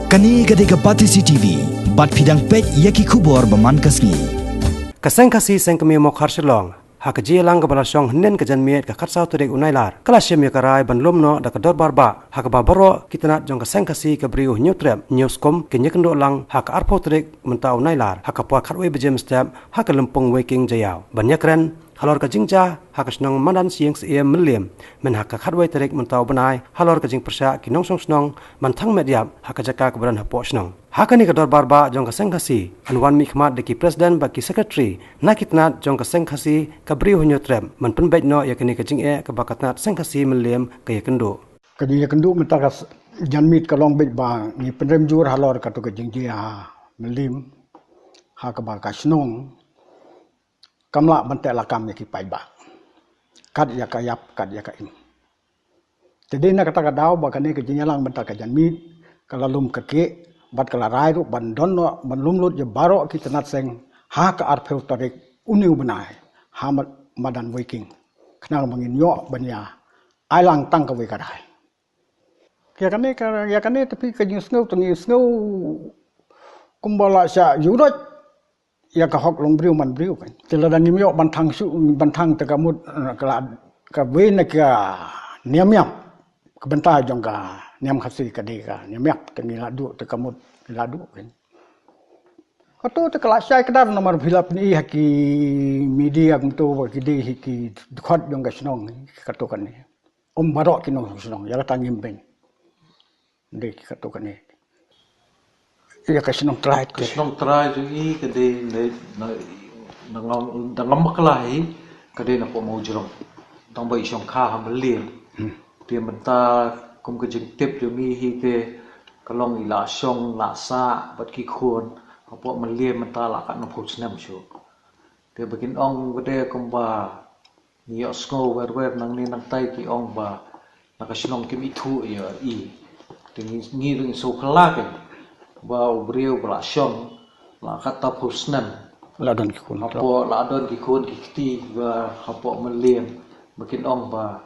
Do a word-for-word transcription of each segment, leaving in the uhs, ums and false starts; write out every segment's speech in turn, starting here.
Kane ka dei ka Batesi T V, bad phi dang peit ïa ki khubor ba man ka sngi. Ka Seng Khasi Seng Kmie Mawkhar Shillong, ha ka jingïalang kaba la shong hynnin ka janmiet ka khatsaw tarik u Nailar, ka la shim ïa ka rai ban lum noh da ka dorbar bah, ha kaba baroh ki tnat jong ka Seng Khasi ka Bri u Hynñiewtrep Hynñiewskum kin ïakynduh lang ha ka arphew tarik mynta u Nailar, ha ka por khatwei baje mynstep, ha ka lympung Weiking Jaïaw. Ban ïakren halor ka jingjia ha ka shnong madan Ïing Syiem Mylliem, myn ha ka khatwei tarik mynta u bnai, halor ka jingpyrshah ki nongshong shnong ban thang met ïap ha ka jaka kaba don hapoh shnong. Ha kane ka dorbar bah jong ka Seng Khasi, yn wan mihkhmat da ki president bad ki secretary na ki tnat jong ka Seng Khasi ka Bri u Hynñiewtrep, ban pynbeit noh ïa kane ka jingeh kaba ka tnat Seng Khasi Mylliem ka ïakynduh. Ka jingïakynduh mynta ka s-, janmiet ka long beit ba ngi pynrem jur halor kato ka jingjia ha Mylliem, ha kaba ka shnong kam lah ban teh lakam ïa ki paidbah, kat ïa ka ïap, kat ïa ka im. Te dei na kata ka daw ba kane ka jingïalang mynta ka janmiet ka la lum ka kieh, bad ka la rai ruh ban don noh, ban lum lut ïa baroh ki tnat seng ha ka arphew tarik une u bnai, ha ma-, madan Weiking, khnang ba ngin ïoh ban ïa ai lang tang kawei ka rai. Ïa kane ka, ïa kane te phi, ka jingsngew te ngi sngew kumba la shah ïuh doit ïa ka hok longbriew manbriew kan. Te lada ngim ïoh ban thang shuh, ban thang te ka mut, eh, ka la, kawei na ka niam ïap, ka bynta jong ka niam Khasi ka dei ka niam ïap, te ngi la duh, te ka mut ngi la duh kan. Kato te ka la shai kdar, namar phi la pyni ha ki media kumto ba ki dei hi ki dkhot jong ka shnong, kato kane. Ym baroh ki nongshong shnong, ïa kata ngim beiñ. Dei kato kane. Ïa ka shnong trai Ka te. shnong trai jong i ka dei na, na, na ngam, na ngam bakla hi, ka dei na Pohmawjrong. Tang ba i shong kha ha Mylliem. Hmm. Te mynta kum ka jingtip jong i hi te ka long i la shong la sah bad ki khun hapoh Mylliem mynta la katno phew snem shuh. Te ba kin ong ba dei kumba ngi ïohsngew wer wer nangne nangtai ki ong ba na ka shnong kim ithuh ïa i. Te ngi, ngi ruh ngi sngewkhlaiñ ba u briew ba la shong la katta phew snem. La don ki khun. Hapoh la don ki khun ki kti ba hapoh Mylliem ba kin ong ba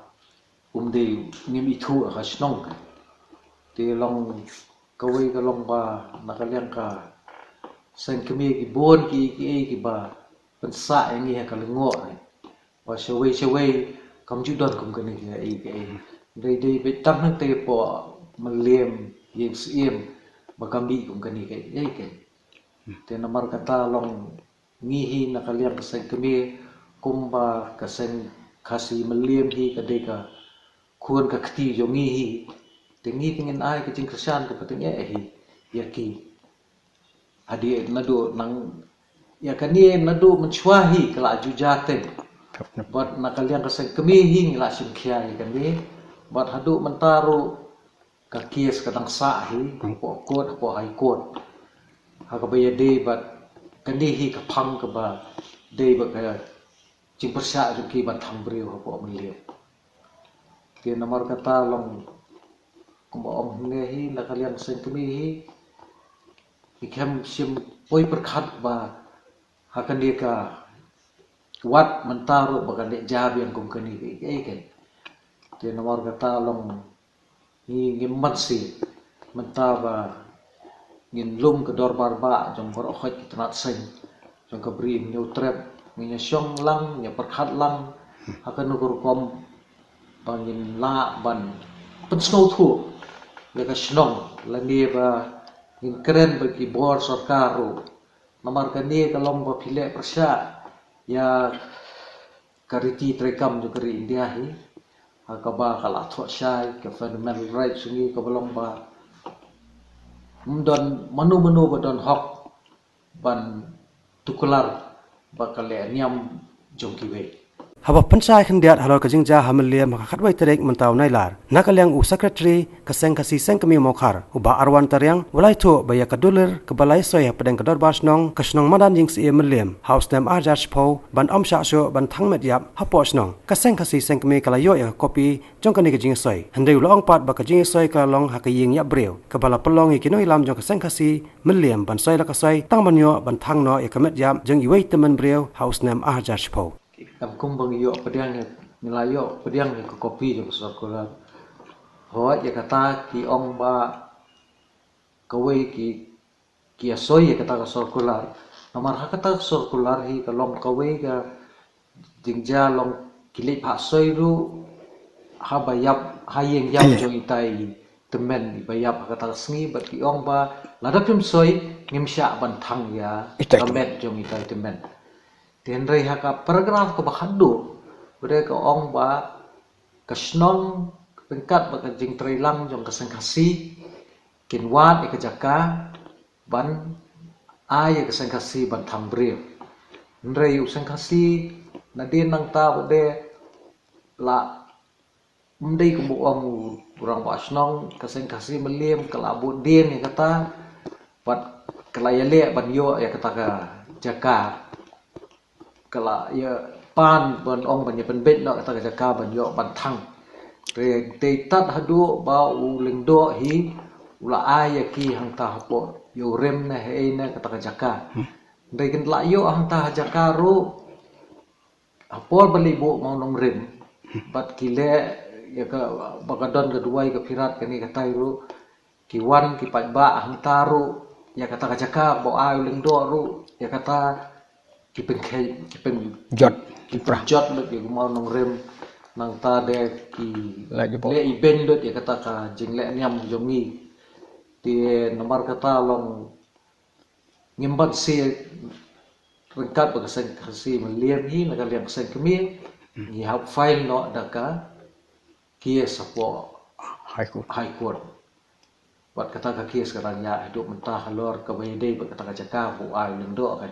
um dei, ngim ithuh ha ka shnong. Te long kawei ka long ba na ka liang ka seng kmie ki bun ki, ki, ki ba pynsah ïa ngi ha ka lyngngoh ne. Ba shawei shawei kam ju don kum kane ka ei ka ei. Dei dei beit tang hangtei hapoh Mylliem Ïing Syiem ba kam mih kum kane ka ei ka ei. Te namar kata long ngi hi na ka liang ka seng kmie, kumba ka seng Khasi Mylliem hi ka dei ka khun ka kti jong ngi hi. Te ngi te ngin ai ka jingkyrshan ka pateng eh hi ïa ki. Hadien naduh nang ïa kane naduh mynshuwa hi ka la ju jia teng. Bad na ka liang ka seng kmie hi ngi la shim khia ïa kane. Bad haduh mynta ruh ka case ka dang sah hi hapoh court, hapoh High Court. Ha kaba ïadei bad kane hi ka phang kaba dei bad ka jingpyrshah jong ki ban thang briew hapoh Mylliem. Te namar kata long kumba ong hangne hi na ka liang seng kmie hi. Ngi khlem shym poi pyrkhat ba ha kane ka wat mynta ruh ba kan leh jia biang kum kane ka ei ka ei. Te namar kata long ngi ngim banse mynta ba ngin lum ka dorbar bah jong baroh khoit ki tnat seng jong ka Bri Hynñiewtrep, ngin ïa shong lang, ngin ïa pyrkhat lang ha kano ka rukom ba ngin lah ban pynsngewthuh ïa ka shnong lane ba ngin kren bad ki bor sorkar ruh. Namar kane ka long ba phi leh pyrshah ïa ka riti treikam jong ka ri India hi. Ha kaba ka la thoh shai ka fundamental rights jong ngi kaba long ba ym don mano mano ba don hok ban tuklar ba ka leh niam jong kiwei. Haba pynshai khyndiat halor ka jingjia ha Mylliem ha ka khatwei tarik mynta u Nailar, na ka liang u Secretary ka Seng Khasi Seng Kmie Mawkhar, u Bah Arwan Tariang, u la ïathuh ba ïa ka dulir kaba la ïasoi hapdeng ka Dorbar Shnong ka shnong madan Ïing Syiem Mylliem ha u snem ar hajar shiphew ban ym shah shuh ban thang met ïap hapoh shnong, ka Seng Khasi Seng Kmie ka la ïoh ïa ka kopi jong kane ka jingïasoi. Hynrei u la ong pat ba ka jingïasoi ka la long ha ka ïing ïap briew, kaba la pynlong ïa ki nongïalam jong ka Seng Khasi Mylliem ban soi la ka soi tang ban ïoh ban thang noh ïa ka met ïap jong iwei i tymmen briew ha u snem ar hajar shiphew. Em, kumba ngi ïoh pdiang ïa, ngi la ïoh pdiang ïa ka kopi jong ka circular. Hooid, ïa kata ki ong ba kawei ki, ki ïa soi ïa kata ka circular. Namar ha kata ka circular hi ka long kawei ka jingjia long ki leit phah soi ruh haba ïap, ha ïing ïap jong itai i tymmen iba ïap ha kata ka sngi, bad ki ong ba lada phim soi ngim shah ban thang ïa ka met jong itai i tymmen. Te hynrei ha ka paragraph kaba khatduh, ba dei ka ong ba ka shnong ryngkat bad ka jingtreilang jong ka seng Khasi kin wad ïa ka jaka ban ai ïa ka seng Khasi ban thang briew. Hynrei u seng Khasi nadien nangta u dei la, ym dei kumba ong u rangbah shnong, ka seng Khasi Mylliem ka la bud dien ïa kata, bad ka la ïaleh ban ïoh ïa kata ka jaka, ka la ïa pan ban ong ban ïa pynbeit noh kata ka jaka ban ïoh ban thang. Te, te tad haduh ba u Lyngdoh hi u la ai ïa ki hangta hapoh ïa u Rim ne ha ei ne kata ka jaka. Te kin la ïoh hangta ha jaka ruh, ha por ba leit buh ma u Nongrim bad ki leh ïa ka, ba ka don ka duwai ka phirat kane katai ruh, ki wan ki paidbah hangta ruh ïa kata ka jaka ba ai u Lyngdoh ruh ïa kata ki pynkhei, ki pyn, jot, ki pynjot lut ïa u ma u Nongrim. Nangta de ki leh ibeiñ lut ïa kata ka jingleh niam jong ngi. Te namar kata long ngim pat siew ryngkat bad ka seng Khasi Mylliem hi na ka liang ka seng kmie, ngi hap file noh da ka case hapoh High Court. High Court. Bad kata ka case ka dang ïaid haduh mynta halor kaba ïadei bad kata ka jaka ba u ai u Lyngdoh ka.